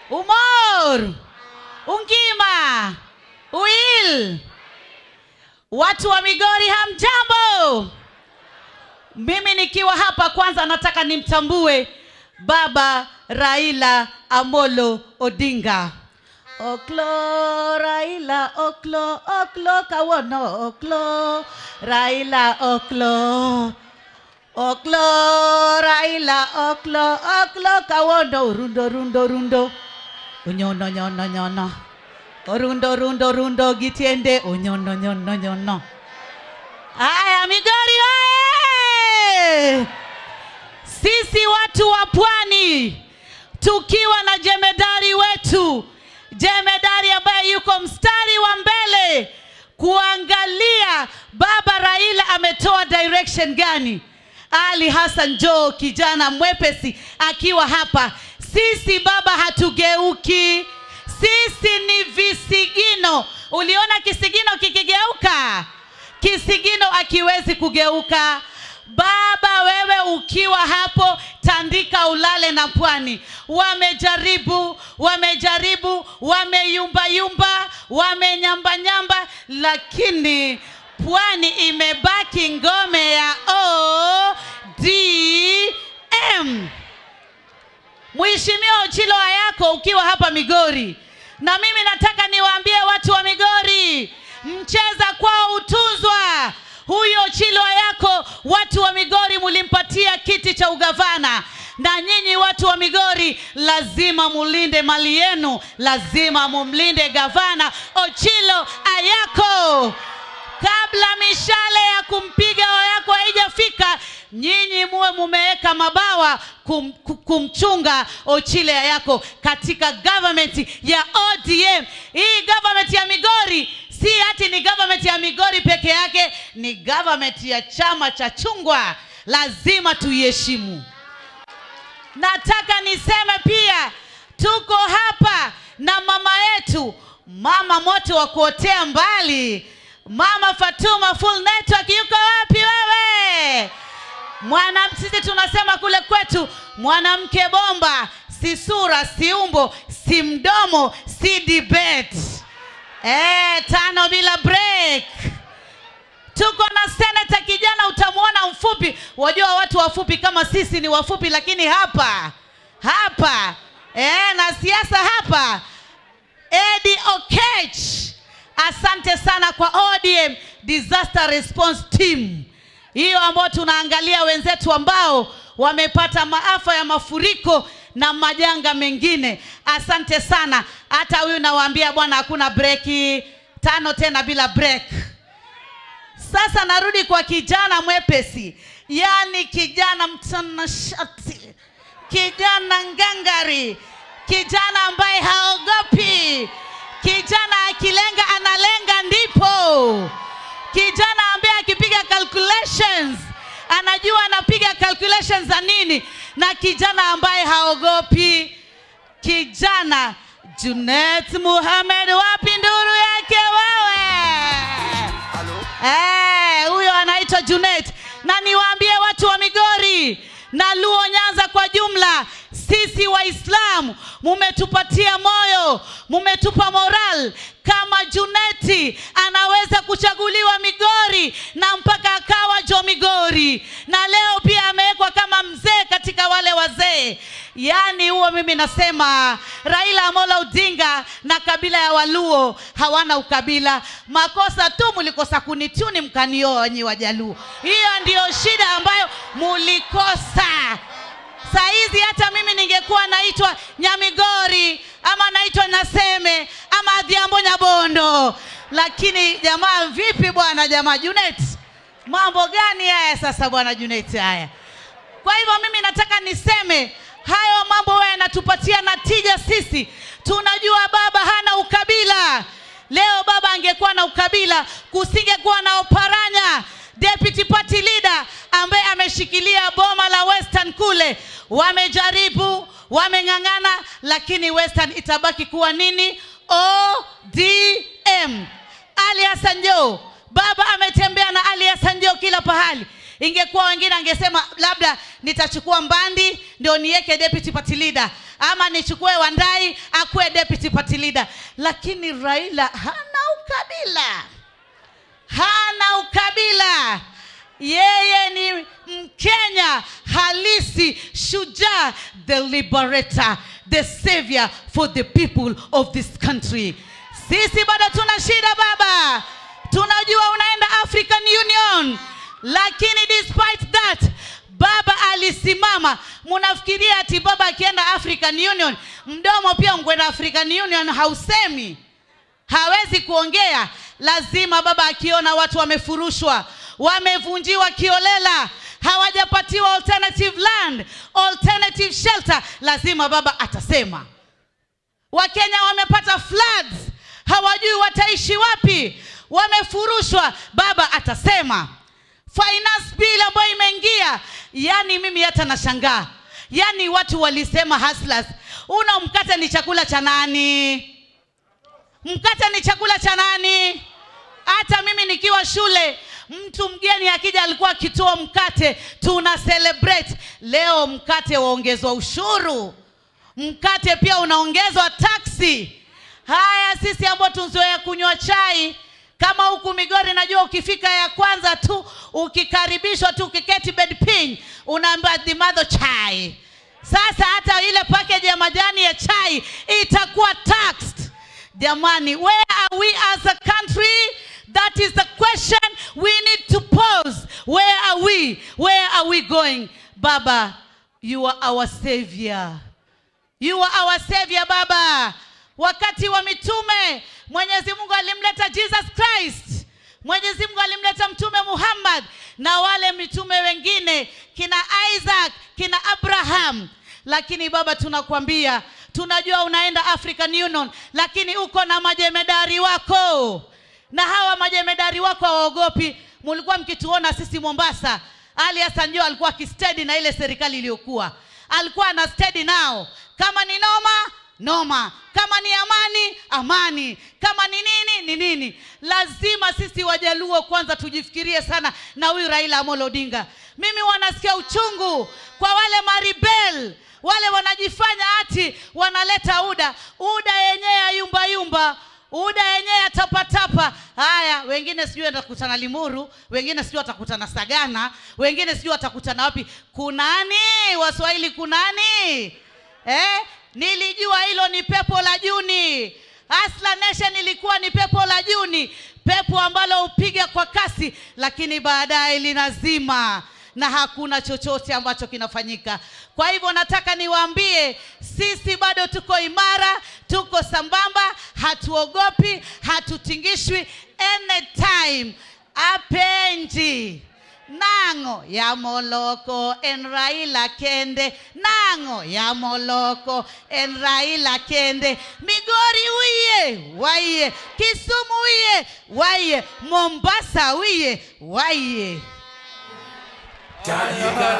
Umor, ungima, uil. Watu wa Migori, hamjambo? Mimi nikiwa hapa kwanza nataka nimtambue Baba Raila Amolo Odinga. Oklo Raila oklo oklo kawono oklo Raila oklo oklo Raila oklo oklo kawono rundo rundo rundo onyono nyono nyono orundo rundo rundo gitiende onyono nyono nyono. Aya, Migori oye! Sisi watu wa Pwani tukiwa na jemedari wetu, jemedari ambaye yuko mstari wa mbele kuangalia Baba Raila ametoa direction gani. Ali Hassan Joho, kijana mwepesi akiwa hapa. Sisi baba hatugeuki, sisi ni visigino. Uliona kisigino kikigeuka? Kisigino akiwezi kugeuka. Baba, wewe ukiwa hapo, tandika ulale na Pwani. Wamejaribu, wamejaribu, wameyumbayumba, wamenyambanyamba, lakini Pwani imebaki ngome ya ODM. Mheshimiwa Ochilo Ayako, ukiwa hapa Migori, na mimi nataka niwaambie watu wa Migori, mcheza kwao utunzwa. Huyo Ochilo Ayako, watu wa Migori mulimpatia kiti cha ugavana, na nyinyi watu wa Migori lazima mulinde mali yenu, lazima mumlinde gavana Ochilo Ayako. Kabla mishale ya kumpiga Ayako haijafika, nyinyi muwe mumeweka mabawa kumchunga Ochilo Ayako katika government ya ODM. Hii government ya Migori si ati ni government ya Migori peke yake, ni government ya chama cha chungwa, lazima tuiheshimu. Nataka niseme pia tuko hapa na mama yetu, mama moto wa kuotea mbali, Mama Fatuma Full Network. Yuko wapi wewe? Mwana, sisi tunasema kule kwetu mwanamke bomba, si sura, si umbo, si mdomo, si debate. Tano bila break. Tuko na seneta kijana, utamwona mfupi. Wajua watu wafupi kama sisi ni wafupi, lakini hapa hapa na siasa hapa, Eddie Okech, asante sana kwa ODM Disaster Response Team hiyo ambao tunaangalia wenzetu ambao wamepata maafa ya mafuriko na majanga mengine. Asante sana. Hata huyu nawaambia bwana, hakuna breki, tano tena bila break. Sasa narudi kwa kijana mwepesi, yaani kijana mtanashati, kijana ngangari, kijana ambaye haogopi, kijana akilenga analenga ndipo, kijana ambaye akipiga calculations anajua anapiga calculations za nini, na kijana ambaye haogopi, kijana Junet Mohamed. Wapi nduru yake wewe? Huyo anaitwa Junet, na niwaambie watu wa Migori na Luo Nyanza kwa jumla, sisi Waislamu mumetupatia moyo, mumetupa moral. Kama Juneti anaweza kuchaguliwa Migori na mpaka akawa Jo Migori, na leo pia amewekwa kama mzee katika wale wazee. Yaani huo mimi nasema Raila Amolo Odinga na kabila ya Waluo hawana ukabila. Makosa tu mulikosa kunituni mkanioa nyi Wajaluo. Hiyo ndiyo shida ambayo mulikosa. Saa hizi hata mimi ningekuwa naitwa Nyamigori ama naitwa Naseme ama Adhiambo Nyabondo, lakini jamaa, vipi bwana? Jamaa Junet, mambo gani haya sasa bwana Junet haya? Kwa hivyo mimi nataka niseme hayo mambo wewe yanatupatia natija sisi. Tunajua baba hana ukabila. Leo baba angekuwa na ukabila, kusingekuwa na Oparanya deputy party leader ambaye ameshikilia boma la Western kule. Wamejaribu, wameng'ang'ana, lakini Western itabaki kuwa nini? ODM. Ali Hassan Joho, baba ametembea na Ali Hassan Joho kila pahali. Ingekuwa wengine angesema labda nitachukua Mbadi ndio niweke deputy party leader, ama nichukue Wandayi akuwe deputy party leader, lakini Raila hana ukabila, hana ukabila. Yeye ni Mkenya halisi, shujaa, the liberator, the savior for the people of this country. Sisi bado tuna shida baba, tunajua unaenda African Union, lakini despite that baba alisimama. Munafikiria ati baba akienda African Union, mdomo pia unkwenda African Union hausemi, hawezi kuongea. Lazima baba akiona watu wamefurushwa, wamevunjiwa kiholela, hawajapatiwa alternative land, alternative shelter, lazima baba atasema. Wakenya wamepata floods, hawajui wataishi wapi, wamefurushwa, baba atasema. Finance bill ambayo imeingia, yani mimi hata nashangaa, yani watu walisema hustlers, una mkate ni chakula cha nani? Mkate ni chakula cha nani? Hata mimi nikiwa shule, mtu mgeni akija alikuwa akitoa mkate, tuna celebrate. Leo mkate waongezwa ushuru, mkate pia unaongezwa tax. Haya, sisi ambao tuzoea kunywa chai kama huku Migori, najua ukifika ya kwanza tu, ukikaribishwa tu, ukiketi bed piny, unaambiwa dhi madho chai. Sasa hata ile package ya majani ya chai itakuwa taxed. Jamani, where are we as a country? That is the question we need to pose. Where are we? Where are we going? Baba, you are our savior. You are our savior, Baba. Wakati wa mitume Mwenyezi Mungu alimleta Jesus Christ. Mwenyezi Mungu alimleta Mtume Muhammad na wale mitume wengine kina Isaac, kina Abraham. Lakini baba, tunakwambia tunajua unaenda African Union, lakini uko na majemedari wako, na hawa majemedari wako hawaogopi. Mulikuwa mkituona sisi Mombasa, Ali Hassan Joho alikuwa akisteady na ile serikali iliyokuwa, alikuwa ana steady nao, kama ni noma noma, kama ni amani amani, kama ni nini ni nini. Lazima sisi Wajaluo kwanza tujifikirie sana na huyu Raila Amolo Odinga. Mimi wanasikia uchungu kwa wale marebel wale wanajifanya ati wanaleta UDA, UDA yenyewe ya yumba yumba, UDA yenyewe ya tapatapa. Haya, wengine sijui watakutana Limuru, wengine sijui watakutana Sagana, wengine sijui watakutana wapi. Kunani Waswahili, kunani eh? Nilijua hilo ni pepo la Juni. Hustler Nation ilikuwa ni pepo la Juni, pepo ambalo hupiga kwa kasi, lakini baadaye linazima na hakuna chochote ambacho kinafanyika. Kwa hivyo nataka niwaambie, sisi bado tuko imara, tuko sambamba, hatuogopi, hatutingishwi. Anytime apenji nang'o yamoloko en Raila kende, nang'o yamoloko en Raila kende. Migori wiye waiye, Kisumu wiye waiye, Mombasa wiye waiye. Tanyika.